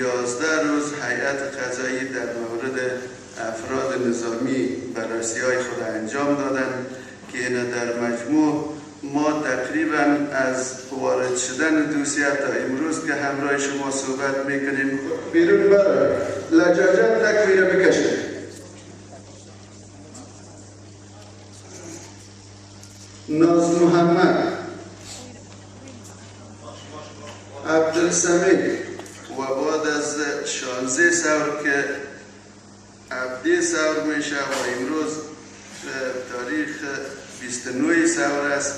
11 روز هیئت قضایی در مورد افراد نظامی بررسی های خود انجام دادن که در مجموع ما تقریبا از وارد شدن دوسیه تا امروز که همراه شما صحبت میکنیم بیرون برای لجاجت تکویره بکشه. ناز محمد، عبدالسمید و بعد از 16 ثور که 17 ثور میشه و امروز تاریخ 29 ثور است.